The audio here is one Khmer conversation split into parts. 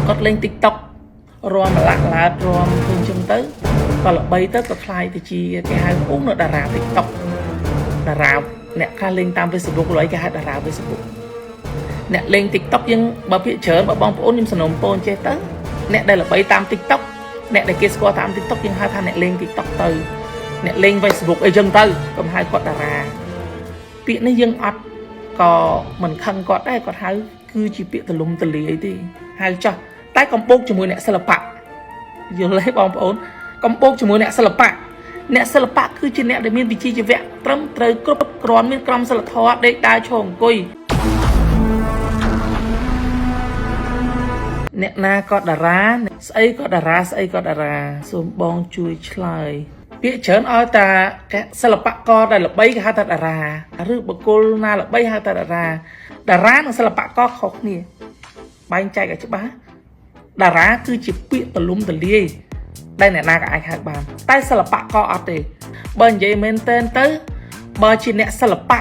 គាត់លេង TikTok រាំម្លាក់ឡាតរាំធ្វើអញ្ចឹងទៅក៏ល្បីទៅក៏คล้ายទៅជាគេហៅអូនៅតារា TikTok តារាអ្នកខ្លះលេងតាម Facebook ឡើយគេហៅតារា Facebook អ្នកលេង TikTok យើងបើភាគច្រើនបើបងប្អូនខ្ញុំសំណូមពរចេះទៅអ្នកដែលល្បីតាម TikTok អ្នកដែលគេស្គាល់តាម TikTok យើងហៅថាអ្នកលេង TikTok ទៅអ្នកលេង Facebook អីចឹងទៅកុំហៅគាត់តារាពាក្យនេះយើងអត់ក៏មិនខឹងគាត់ដែរគាត់ហៅគឺជាពាក្យទលំទលាយទេហៅចោះតែកំបោកជាមួយអ្នកសិល្បៈយល់ទេបងប្អូនកំបោកជាមួយអ្នកសិល្បៈអ្នកសិល្បៈគឺជាអ្នកដែលមានវិជ្ជាជីវៈត្រឹមត្រូវគ្រប់គ្រាន់មានក្រមសីលធម៌ដេកដើរឈរអង្គុយ អ្នកណាក៏តារាស្អីក៏តារាស្អីក៏តារាសូមបងជួយឆ្លើយពាក្យច្រើនឲ្យតាកសិល្បករដែលល្បីគេហៅថាតារាឬបុគ្គលណាល្បីហៅថាតារាតារានិងសិល្បករខុសគ្នាបែងចែកឲ្យច្បាស់តារាគឺជាពាក្យទលំទលាយដែលអ្នកណាក៏អាចហៅបានតែសិល្បករអត់ទេបើនិយាយមែនទែនទៅបើជាអ្នកសិល្បៈ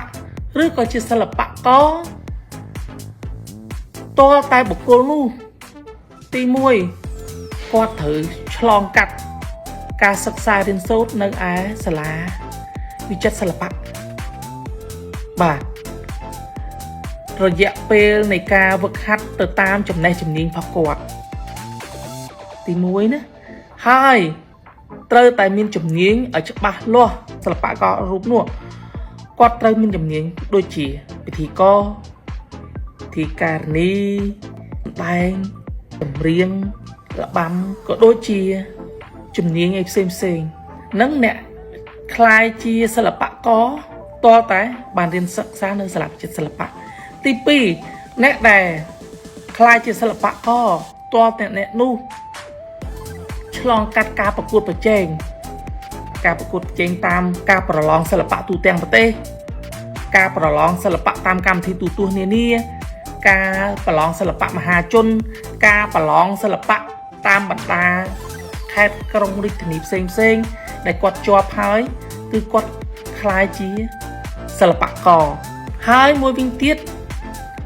ឬក៏ជាសិល្បករតើតែបុគ្គលនោះ ទី1គាត់ត្រូវឆ្លងកាត់ការសិក្សារៀនសូត្រនៅឯសាលាវិចិត្រសិល្បៈបាទរយៈពេលនៃការវឹកហាត់ទៅតាមចំណេះជំនាញរបស់គាត់ទី1ណាហើយត្រូវតែមានជំនាញឲ្យច្បាស់លាស់សិល្បកររូបនោះគាត់ត្រូវមានជំនាញដូចជាពិធីករពិធីការនីសម្ដែងចម្រៀងរបាំក៏ដូចជាជំនាញអីផ្សេងផ្សេងនិងអ្នកคล้ายជាសិល្បករតលតែបានរៀនសិក្សានៅសាលាវិចិត្រសិល្បៈទី2អ្នកដែលคล้ายជាសិល្បករតលតែអ្នកនោះឆ្លងកាត់ការប្រកួតប្រជែងការប្រកួតប្រជែងតាមការប្រឡងសិល្បៈទូទាំងប្រទេសការប្រឡងសិល្បៈតាមកម្មវិធីទូទស្សន៍នានាការប្រឡងសិល្បៈមហាជន ការប្រឡងសិល្បៈតាមបណ្ដាខេត្តក្រុងរាជធានីផ្សេងផ្សេងៗដែលគាត់ជាប់ហើយគឺគាត់คล้ายជាសិល្បករហើយមួយវិញទៀត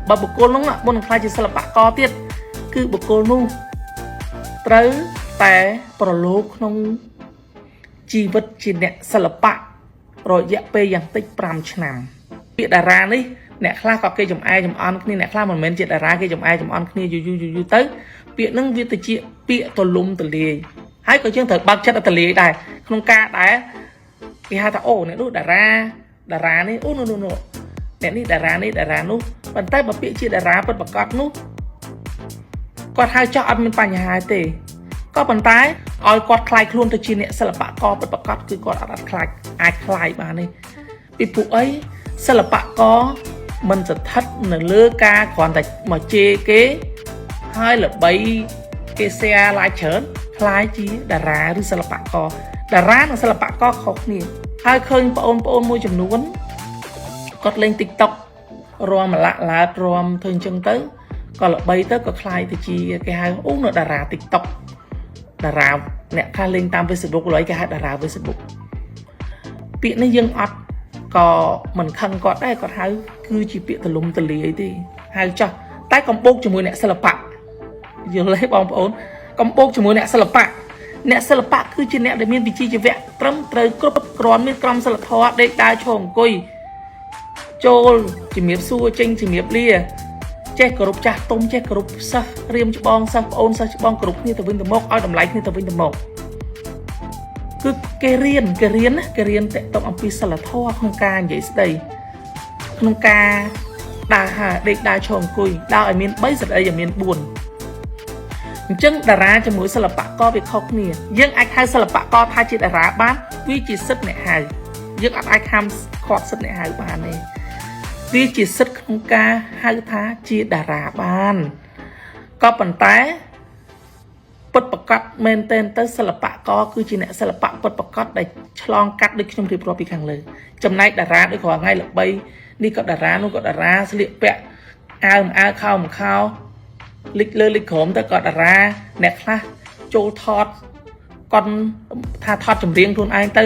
បើបុគ្គលនោះមុននឹងក្លាយជាសិល្បករទៀតគឺបុគ្គលនោះត្រូវតែប្រឡូកក្នុងជីវិតជាអ្នកសិល្បៈរយៈពេលយ៉ាងតិច5ឆ្នាំពាក្យតារានេះអ្នកខ្លះក៏គេចំអែចំអន់គ្នាអ្នកខ្លះមិនមែនជាតារាគេចំអែចំអន់គ្នាយូរយូរយូរយូរទៅពាក្យហ្នឹងវាទៅជាពាក្យទលំទលាយហើយក៏យើងត្រូវបើកចិត្តឲ្យទលាយដែរក្នុងការដែលគេហៅថាអូអ្នកនោះតារាតារានេះអូនោះនោះនោះអ្នកនេះតារានេះតារានោះប៉ុន្តែបើពាក្យជាតារាពិតប្រាកដនោះគាត់ហៅចោះអត់មានបញ្ហាទេក៏ប៉ុន្តែឲ្យគាត់คล้ายខ្លួនទៅជាអ្នកសិល្បករពិតប្រាកដគឺគាត់អត់ខ្លាចអាចคล้ายបានទេពីព្រោះអីសិល្បករមិនស្ថិតនៅលើការគ្រាន់តែមកជេរគេហើយល្បីគេ share like ច្រើនคล้ายជាតារាឬសិល្បករតារានិងសិល្បករខុសគ្នាហើយឃើញបងប្អូនមួយចំនួនគាត់លេង TikTok រាំម្លាក់ឡាតរាំធ្វើអញ្ចឹងទៅក៏ល្បីទៅក៏คล้ายទៅជាគេហៅអូនៅតារា TikTok តារាអ្នកខ្លះលេងតាម Facebook ឡើយគេហៅតារា Facebook ពាក្យនេះយើងអត់ក៏មិនខឹងគាត់ដែរគាត់ហៅគឺជាពាក្យទលំទលាយទេហៅចោះតែកំបោកជាមួយអ្នកសិល្បៈយល់ទេបងប្អូនកំបោកជាមួយអ្នកសិល្បៈអ្នកសិល្បៈគឺជាអ្នកដែលមានវិជ្ជាជីវៈត្រឹមត្រូវគ្រប់គ្រាន់មានក្រមសីលធម៌ដេកដើរឈរអង្គុយចូលជំរាបសួរចេញជំរាបលាចេះគោរពចាស់ទុំចេះគោរពសិស្សរៀមច្បងសិស្សប្អូនសិស្សច្បងគោរពគ្នាទៅវិញទៅមកឲ្យតម្លៃគ្នាទៅវិញទៅមកគឺគេរៀនគេរៀនណាគេរៀនតកតងអំពីសិលធម៌ក្នុងការនិយាយស្ដីក្នុងការដើរហាដេកដើរឈរអង្គុយដើរឲ្យមាន3ស្ដីឲ្យមាន4អញ្ចឹងតារាជាមួយសិល្បករវាខុសគ្នាយើងអាចហៅសិល្បករថាជាតារាបានវាជាសិទ្ធិអ្នកហៅយើងអត់អាចហាមឃាត់សិទ្ធិអ្នកហៅបានទេវាជាសិទ្ធិក្នុងការហៅថាជាតារាបានក៏ប៉ុន្តែពិតប្រកបមែនទែនទៅសិល្បករគឺជាអ្នកសិល្បៈពិតប្រកបដែលឆ្លងកាត់ដូចខ្ញុំរៀបរាប់ពីខាងលើចំណែកតារាដូចរាល់ថ្ងៃល្បីនេះក៏តារានោះក៏តារាស្លៀកពាក់អាវមិនអាវខោមិនខោលិចលើលិចក្រោមទៅក៏តារាអ្នកខ្លះចូលថតគាត់ថាថតចម្រៀងខ្លួនឯងទៅ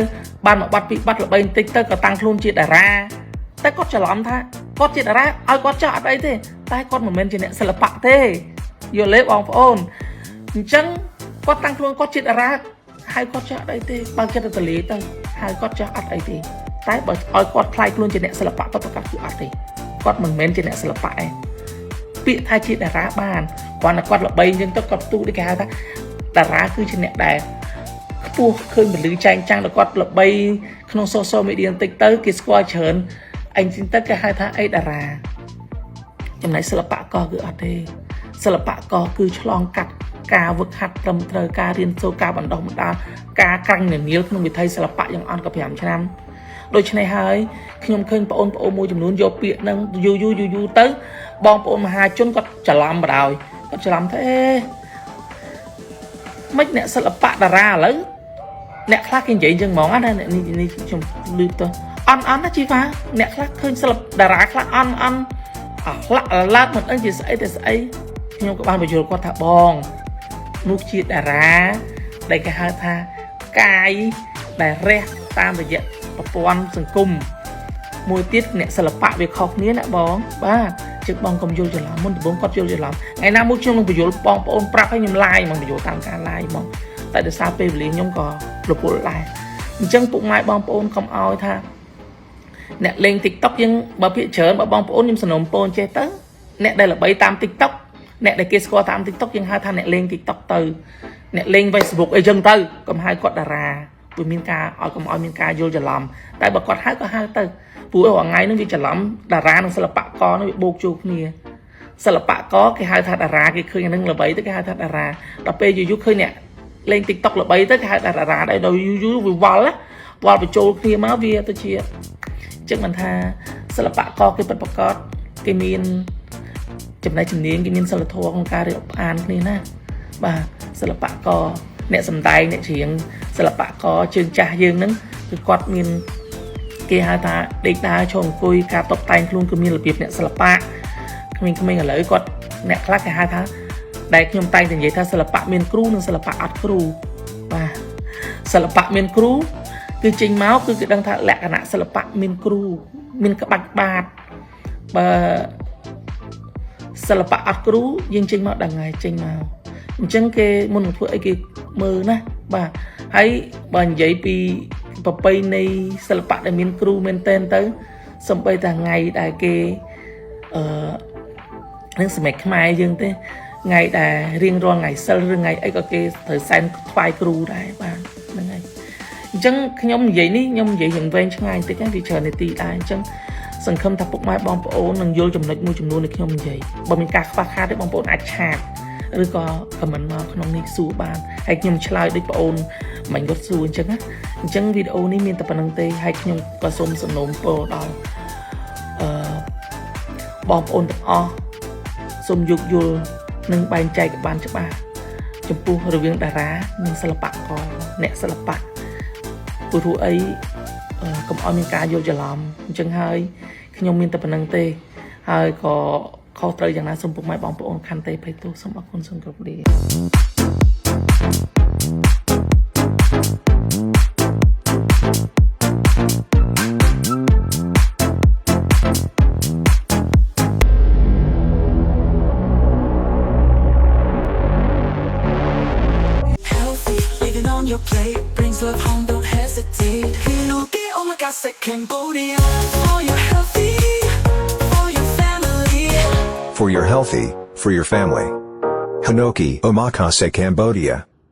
បានមួយបាត់ពីរបាត់ល្បីបន្តិចទៅក៏តាំងខ្លួនជាតារាតែគាត់ច្រឡំថាគាត់ជាតារាឲ្យគាត់ចោះអត់អីទេតែគាត់មិនមែនជាអ្នកសិល្បៈទេយល់ទេបងប្អូន អញ្ចឹងគាត់តាំងខ្លួនគាត់ជាតារាហៅគាត់ចាស់អត់អីទេបើចិត្តទៅតលាទៅហៅគាត់ចាស់អត់អីទេតែបើឲ្យគាត់ខ្លាយខ្លួនជាអ្នកសិល្បៈពិតប្រាកដគឺអត់ទេគាត់មិនមែនជាអ្នកសិល្បៈឯងពាក្យថាជាតារាបានគ្រាន់តែគាត់ល្បីអញ្ចឹងទៅគាត់ទូដូចគេហៅថាតារាគឺជាអ្នកដែលខ្ពស់ឃើញពលឺចែងចាំងដល់គាត់ល្បីក្នុង social media បន្តិចទៅគេស្គាល់ច្រើនអញចឹងទៅគេហៅថាអីតារាចំណែកសិល្បករគឺអត់ទេសិល្បករគឺឆ្លងកាត់ការវឹកហាត់ត្រឹមត្រូវការរៀនសូត្រការបណ្ដុះបណ្ដាលការក្រាញ់ននាលក្នុងវិថីសិល្បៈយ៉ាងអន់ក៏5ឆ្នាំដូច្នេះហើយខ្ញុំឃើញបងប្អូនមួយចំនួនយកពាក្យហ្នឹងយូរយូរយូរយូរទៅបងប្អូនមហាជនគាត់ច្រឡំបដ ாய் គាត់ច្រឡំថាអេមិនអ្នកសិល្បៈតារាឥឡូវអ្នកខ្លះគេនិយាយអញ្ចឹងហ្មងណានេះនេះខ្ញុំលឺទៅអន់អន់ណាជីវ៉ាអ្នកខ្លះឃើញសិល្បតារាខ្លះអន់អន់អាលាក់ឡាតមិនអីជាស្អីតែស្អីខ្ញុំក៏បានបញ្យល់គាត់ថាបងនោះជាតារាដែលគេហៅថាកាយដែលរះតាមរយៈប្រព័ន្ធសង្គមមួយទៀតអ្នកសិល្បៈវាខុសគ្នាណាបងបាទជឹកបងកុំយល់ច្រឡំមុនដំបូងគាត់យល់ច្រឡំថ្ងៃណាមួយខ្ញុំនឹងបញ្យល់បងប្អូនប្រាប់ឲ្យខ្ញុំ live ហ្មងបញ្យល់តាមការ live ហ្មងតែដោយសារពេលវេលាខ្ញុំក៏រវល់ដែរអញ្ចឹងពុកម៉ែបងប្អូនកុំឲ្យថាអ្នកលេង TikTok យើងបើភាគច្រើនបើបងប្អូនខ្ញុំសំណូមពរចេះទៅអ្នកដែលល្បីតាម TikTok អ្នកដែលគេស្គាល់តាម TikTok យើងហៅថាអ្នកលេង TikTok ទៅអ្នកលេង Facebook អីចឹងទៅកុំហៅគាត់តារាវាមានការឲ្យកុំឲ្យមានការយល់ច្រឡំតែបើគាត់ហៅក៏ហៅទៅព្រោះរាល់ថ្ងៃហ្នឹងវាច្រឡំតារានិងសិល្បករហ្នឹងវាបូកចូលគ្នាសិល្បករគេហៅថាតារាគេឃើញអាហ្នឹងល្បីទៅគេហៅថាតារាដល់ពេលយូរយូរឃើញអ្នកលេង TikTok ល្បីទៅគេហៅថាតារាដែរដល់យូរយូរវាវល់វល់បញ្ចូលគ្នាមកវាទៅជាចឹងមិនថាសិល្បករគេពិតប្រាកដគេមានចំណេះជំនាញគេមានសិលធម៌ក្នុងការរៀបអានគ្នាណាបាទសិល្បករអ្នកសំដែងអ្នកច្រៀងសិល្បករជើងចាស់យើងហ្នឹងគឺគាត់មានគេហៅថាដេកដើរឈរអង្គុយការតុបតែងខ្លួនគឺមានរបៀបអ្នកសិល្បៈក្មេងៗឥឡូវគាត់អ្នកខ្លះគេហៅថាដែលខ្ញុំតែងតែនិយាយថាសិល្បៈមានគ្រូនិងសិល្បៈអត់គ្រូបាទសិល្បៈមានគ្រូគឺចេញមកគឺគេដឹងថាលក្ខណៈសិល្បៈមានគ្រូមានក្បាច់បាតបើសិល្បៈអត់គ្រូយើងចេញមកដឹងហើយចេញមកអញ្ចឹងគេមុននឹងធ្វើអីគេមើលណាបាទហើយបើនិយាយពីប្រពៃណីសិល្បៈដែលមានគ្រូមែនតែនទៅសំបីតែថ្ងៃដែលគេអឺនឹងសម័យខ្មែរយើងទេថ្ងៃដែលរៀងរាល់ថ្ងៃសិលឬថ្ងៃអីក៏គេត្រូវសែនថ្វាយគ្រូដែរបាទហ្នឹងហើយអញ្ចឹងខ្ញុំនិយាយនេះខ្ញុំនិយាយរៀងវែងឆ្ងាយបន្តិចហ្នឹងវាច្រើននាទីដែរអញ្ចឹងសង្ឃឹមថាពុកម៉ែបងប្អូននឹងយល់ចំណុចមួយចំនួនដែលខ្ញុំនិយាយបើមានការខ្វះខាតទេបងប្អូនអាច chat ឬក៏ comment មកក្នុងនេះសួរបានហើយខ្ញុំឆ្លើយដូចបងអូនមិញគាត់សួរអញ្ចឹងណាអញ្ចឹងវីដេអូនេះមានតែប៉ុណ្្នឹងទេហើយខ្ញុំក៏សូមសំណូមពរដល់អឺបងប្អូនទាំងអស់សូមយោគយល់និងបែងចែកឲ្យបានច្បាស់ចំពោះរវាងតារានិងសិល្បករអ្នកសិល្បៈព្រោះអីកុំឲ្យមានការយល់ច្រឡំអញ្ចឹងហើយខ្ញុំមានតែប៉ុណ្្នឹងទេហើយក៏ខុសត្រូវយ៉ាងណាសូមពុកម៉ែបងប្អូនខន្តីភ័យទោសសូមអរគុណសូមគោរពលា Healthy, living on your plate brings love home, don't hesitate. Hinoki Omakase Cambodia. For your healthy, for your family. For your healthy, for your family. Hinoki Omakase Cambodia.